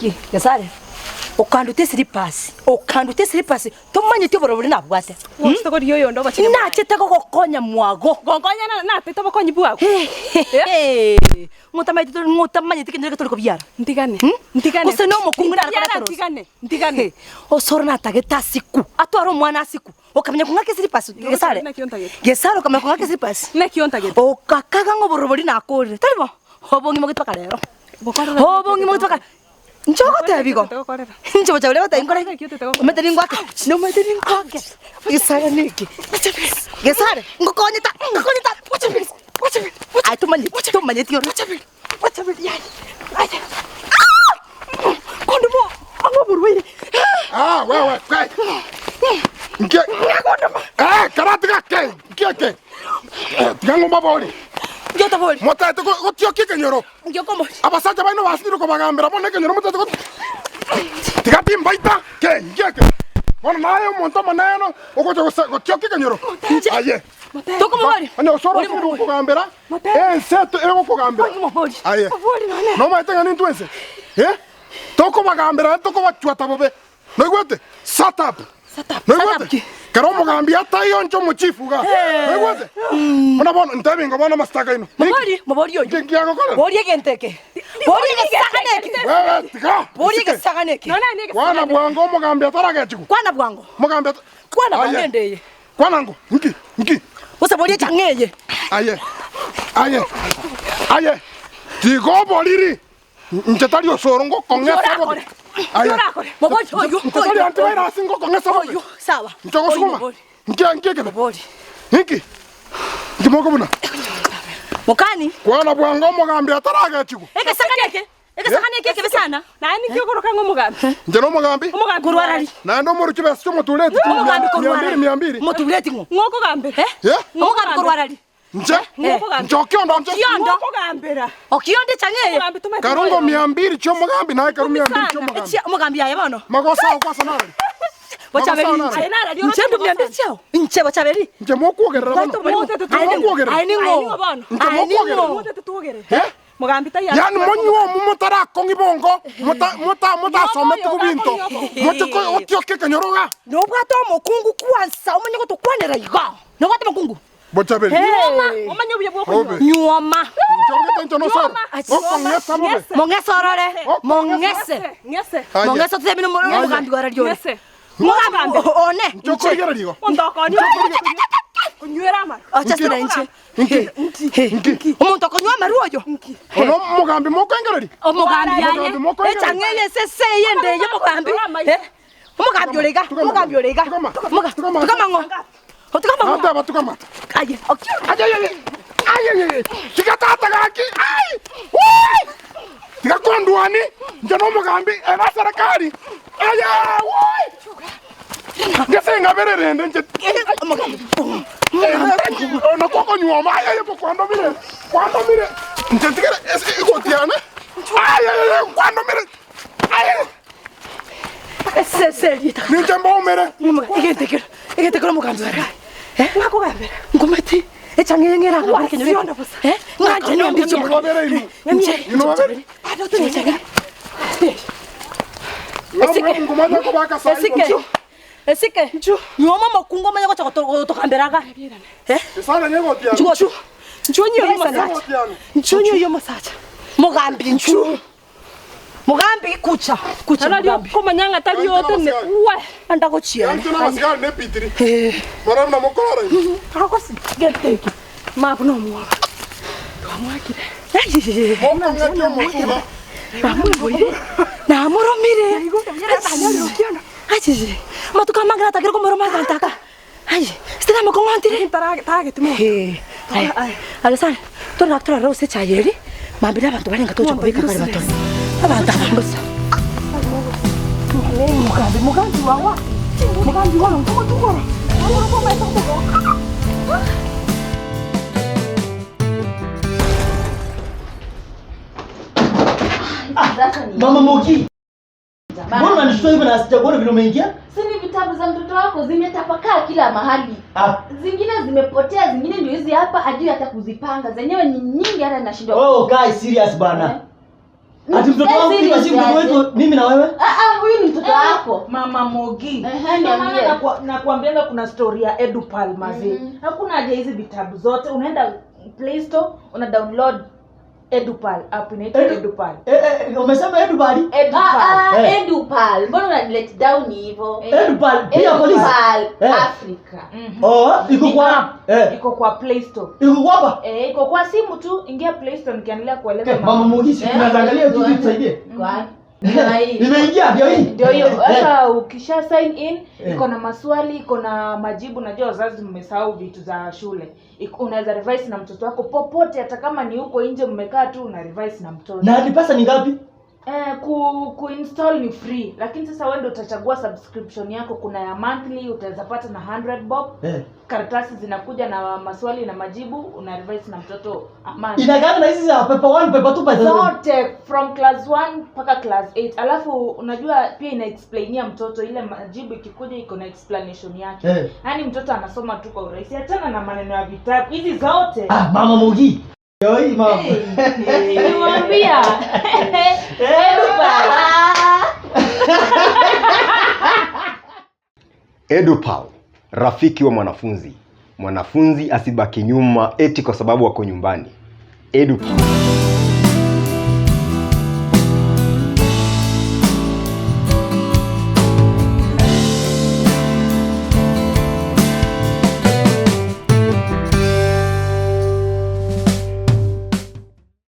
Nki? Gesare, okanduta esilipasi, okanduta esilipasi, tomanyeti obororo boria nabwate. Gose korigia oyonde obochenu bwaye. Nachete gogokonya mwago. Gonkonya na natete obokonyi bwago. Ng'otamanyeti tori ng'otamanyeti kende tori kobiara. Ntigane, ntigane. Gose na omokungu nare Ntibiara koreta rosi. ntigane, ntigane. Osoro natagete asiku, atware omwana asiku, okamanya kong'aka esilipasi Gesare. Naki ontagete. Gesare okamanya kong'aka esilipasi. Naki ontagete. Okakaga ng'a obororo boria nakorire, tari bo? Obong'ima goetwa kare ero. Obong'ima goetwa kare. Inche ogotebia igo, inche gocha oria ogotebia nkore ki? Omanyete ningwake, nomanyete ningwake, gesare neke, gesare ngokonyete ngokonyete aye tomanyeti tomanyeti oro konde mo ang'o oborwaire Ah, wewe, kai. Nkie. Eh, karati gake. Nkie ke. Eh, tiga ng'omba bori. Ngiotobori. Motaete gotiokia ekenyoro. Abasacha baino basinyire kobagambera bono ekenyoro motaete got Tiga timbaita ke inki eke? Bono naye omonto omonene ogocha gose gotioka ekenyoro. Aye. Onye gose ore osinyire gokogambera, ense eto egokogambera. Aye. Nomaete ng'a nintwe ense? Eh? Tokobagambera naende tokobachwata bobe. Noigwete? Shut up. Noigwete? Kero omogambi ataiyo inche omochifu iga. Noigwete? Buna bono ntebi ingo bono amasitaka aino. Mobori, mobori oyo. Inki nkiagokorera? Boria egento eke. Boria egesagane eke. Wewe tiga. Boria Isike. egesagane eke. Kwana bwango omogambi ataragechigwa. Kwana bwango. Omogambi ata Kwana bwango Aye. ende eye. Kwana ngo. Nki? Nki? Gose boria echang'a eye. Aye. Aye. Aye. Tiga oboriri. Inche tari osoro ngokong'esa bobe. Aye. Mobori oyo. Inche tari antivirus ngokong'esa bobe. Oyo sawa. Inche ogosukuma. Inki inki ekebe? Mobori. Inki? Inki mokobuna? Mokani. Kwana bwango omogambi ataragechigwa. Egesagane eke. Egesagane eke ekebe sana. Naye ninki okoroka ng'a omogambi? Inche nomogambi. Omogambi Korwa arari. Naende omoruchi besa chi'omotureti Omogambi mia korwa mbili arari. mia mbili. Motureti ng'o? Ng'o okogambera? Eh? Omogambi korwa arari. Inche? Inche okiondo nche? Okiondo. Ng'o okogambera? Okiondo echang'a eye. Omogambi tomanyeti Karungo oyo. mia mbili chi'omogambi naye karu mia mbili chi'omogambi. Echia omogambi aye bono. Magoso ao kwasa narari. Bochaberi Magoso ao inche. narari. Aye narari Inche oroche mia mbili magosana. chiao. Inche bochaberi. Inche mokwogerera bono. Aye ning'o? Mokwogerera. Aye Aye ning'o ning'o? bono? Inche Aye mokwogerera. ning'o? Motete twogerere. Eh? Mogambi taiyo Yaani monywe omo motarakong'i bongo, mota mota motasometi binto, moche gotioka ekenyoro iga. Nobwate omokungu kwansa omanye gotokwanera iga. Nobwate omokungu? Bochaberi. Nyuoma, omanye obuya bw'okonyuoma. Obe. Nyuoma. Inche orogete inche nosoro. Nyuoma. Okong'esa bobe. Mong'ese orore. Mong'ese. Ng'ese. Aye. Mong'ese ototebie nomo- omogambi gwara riore. Ng'ese. Mogambi one. Inche okorigereria igo. Ontokoni onywere amaru. Ocha sina inche. Inki? Inki? Omonto okonywa amarwa oyo. Ono omogambi mokoengereria? Omogambi aye. Omogambi mokoengereria? Echang'a eye esese eye ende eye omogambi. Tugama Eh, Omogambi ore iga. Tugama. Omogambi ore iga. Tugama. Tugama. Tugama. Tugama ng'o? Tugama ng'o? Nateba tugama. Aye. Okio. Ay, ay, ay, ay, ay, ay, ay. Tiga tata gaki. Ai! Woi! Tiga kondwani. Inche nomogambi eba serikali. Aya! Woi! Ngese ngabere rende inche. Omogambi. Ono kokonyuoma. Ay, ay, kwandomire. Kwandomire. Inche ntigere egoti yane. Ay, ay, ay, kwandomire. Ay! Esese erieta. Ninche mbaumere. Egento ekero. Egento ekero omogambi ore. Eh? Ng'akogambera. Nkometi. Echang'a eye ng'era akabara ekenyoro eke. Sionda bosa. Eh? Ng'anche niambie Inche mwabere inwe. Inche. Inwe babere. Bado tenechega. Ng'amwe ngomanya kobaka sai. Esike. Esike. Nyuoma omokungu omanye gocha gotokambera iga. Eh? Esara nyegoti yane. Nchuo. Nchuo nyiyo omosacha. Egoti yane. Nchuo nyiyo omosacha. Mogambi nchu. Mogambi kucha. Kucha Naro mogambi. okomanya ng'a tari otene. We. Anda gochia. Yanche na abasigari ne epitiri. Barabwo nabo mokorora inwe. Agosi gete eke. Mabu nomwoba. Twamwakire. Mokong'etia omotuga. Namweboire. Namoromire. Achichi. Amatuko amange natagere komoroma aganto aka. Aye, ase namokong'ontire. Tageti monto. Aye, agesare, torora torarore gose echaye eria, mambia abanto barenge tocha kobeka bare batore. Abanto aba mbosa. Mogambi, mogambi wawa, mogambi wawa, Mama Moki. Mbona unanishtua hivyo na sijakuona vile umeingia? Si ni vitabu za mtoto wako zimetapakaa kila mahali. Ah, Zingine zimepotea, zingine ndio hizi hapa, hajui hata kuzipanga. Zenyewe ni nyingi hata nashindwa. oh guys, serious bana. Eh? Ati mtoto mtoto wangu, Serious ima si mtoto aje. wetu mimi na wewe. Ah, ah, huyu ni mtoto wako. Mama Mogi. Ehe, Ndio maana niambie. nakuambianga kuna story ya Edupal mazee. Hakuna haja hizi vitabu zote. Unaenda Play Store, una download Edupal app inaitwa Edupal. Eh, eh, umesema Edupal? Edupal. Ah, ah, Eh. Edupal. Mbona unanilet down hivyo? Edupal pia polisi. Edupal Eh. Africa. Oh, iko Ni kwa app. eh, Iko kwa Play Store. iko kwa hapa. Eh, iko kwa simu tu, ingia Play Store nikiendelea kueleza Eh, Mama Mogi, si Eh, tunaweza angalia kitu tuone. tusaidie. Kwa Ndio hii. Nimeingia ndio hii. Ndio hiyo Eh, sasa, ukisha sign in Eh. iko na maswali, iko na majibu. Najua wazazi mmesahau vitu za shule. Unaweza revise na mtoto wako popote, hata kama ni huko nje mmekaa tu, una revise na mtoto. Na ni pesa ni ngapi? Eh, ku install ni free, lakini sasa wewe ndio utachagua subscription yako. Kuna ya monthly utaweza pata na 100 bob. Eh. Karatasi zinakuja na maswali na majibu, una revise na mtoto amani Inakana na hizi za paper 1, paper 2, paper 3. zote from class 1 mpaka class 8. Alafu unajua pia ina explainia mtoto ile majibu ikikuja iko na explanation yake. Eh. Yaani mtoto anasoma tu kwa urahisi, achana na maneno ya vitabu hizi zote. Ah, Mama Mogi. Ndio hii mama. Niwaambia. Edupal. Edupal, rafiki wa mwanafunzi. Mwanafunzi asibaki nyuma eti kwa sababu ako nyumbani. Edupal.